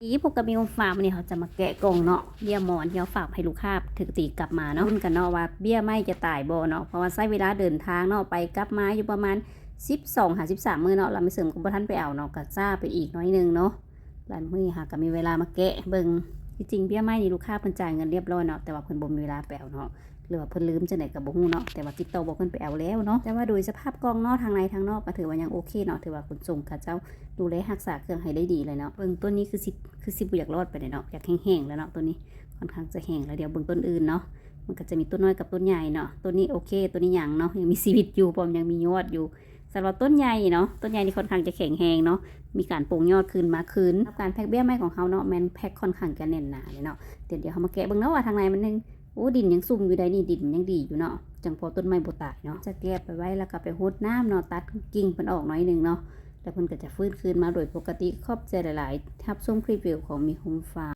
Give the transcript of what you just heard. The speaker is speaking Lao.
ອີ ພົບກັບມິວຟາມ ມື້ນີ້ເຮົາຈະມາແກະກ່ອງເນາະ ເບ້ຍມອນທີ່ເຮົາຝາກໃຫ້ລູກຄ້າຖືກຕີກັບມາເນາະ ລຸ້ນກັນເນາະວ່າເບ້ຍໄມ້ຈະຕາຍບໍ່ເນາະ ເພາະວ່າໃຊ້ເວລາເດີນທາງເນາະ ໄປກັບມາຢູ່ປະມານສິບສອງຫາສິບສາມມື້ເນາະ ລະແມ່ເສີມກໍບໍ່ທັນໄປເອົາເນາະ ກໍຊ້າໄປອີກໜ້ອຍໜຶ່ງເນາະ ລະມື້ນີ້ຫາກໍມີເວລາມາແກະເບິ່ງ ທີ່ຈິງເບ້ຍໄມ້ນີ້ລູກຄ້າເພິ່ນຈ່າຍເງິນຮຽບຮ້ອຍເນາະ ແຕ່ວ່າເພິ່ນບໍ່ມີເວລາໄປເອົາເນາະ ຫຼືວ່າເພິ່ນລືມຈັ່ງໃດກໍບໍ່ຮູ້ເນາະ ແຕ່ວ່າຕິດຕໍ່ບອກເພິ່ນໄປເອົາແລ້ວເນາະ ແຕ່ວ່າໂດຍສະພາບກ່ອງເນາະ ທາງໃນທາງນອກກໍຖືວ່າຍັງໂອເຄເນາະ ຖືວ່າຂົນສົ່ງເຂົາເຈົ້າດູແລຮັກສາເຄື່ອງໃຫ້ໄດ້ດີເລີຍເນາະ ເບິ່ງຕົ້ນນີ້ຄືຊິ ຄືຊິບໍ່ຢາກລອດປານໃດເນາະ ຢາກແຫ້ງໆແລ້ວເນາະ ຕົ້ນນີ້ຄ່ອນຂ້າງຈະແຫ້ງແລ້ວ ດຽວເບິ່ງຕົ້ນອື່ນເນາະ ມັນກໍຈະມີຕົ້ນນ້ອຍກັບຕົ້ນໃຫຍ່ເນາະ ຕົ້ນນີ້ໂອເຄ ຕົ້ນນີ້ຍັງເນາະ ຍັງມີຊີວິດຢູ່ ເພາະມັນຍັງມີຍອດຢູ່ ສຳລັບຕົ້ນໃຫຍ່ເນາະ ຕົ້ນໃຫຍ່ນີ້ຄ່ອນຂ້າງຈະແຂງແຮງເນາະ ມີການໂປ່ງຍອດຂຶ້ນມາຄືນ ການແພັກເບ້ຍໄມ້ຂອງເຮົາເນາະ ແມ່ນແພັກຄ່ອນຂ້າງຈະແໜ້ນໜາເລີຍເນາະ ດຽວ ດຽວເຮົາມາແກະເບິ່ງເນາະວ່າທາງໃນມັນຍັງ ໂອ້ ດິນຍັງຊຸ່ມຢູ່ໃດ໋ນີ້ ດິນຍັງດີຢູ່ເນາະ ຈັ່ງພໍຕົ້ນໄມ້ບໍ່ຕາຍເນາະ ຈະແກະໄປໄວ້ ແລ້ວກໍໄປຫົດນ້ຳເນາະ ຕັດກິ່ງເພິ່ນອອກໜ້ອຍໜຶ່ງເນາະ ແລ້ວເພິ່ນກໍຈະຟື້ນຄືນມາໂດຍປົກກະຕິ ຂອບໃຈຫຼາຍໆ ທີ່ຮັບຊົມຄລິບວິວຂອງມິວໂຮມຟາມ.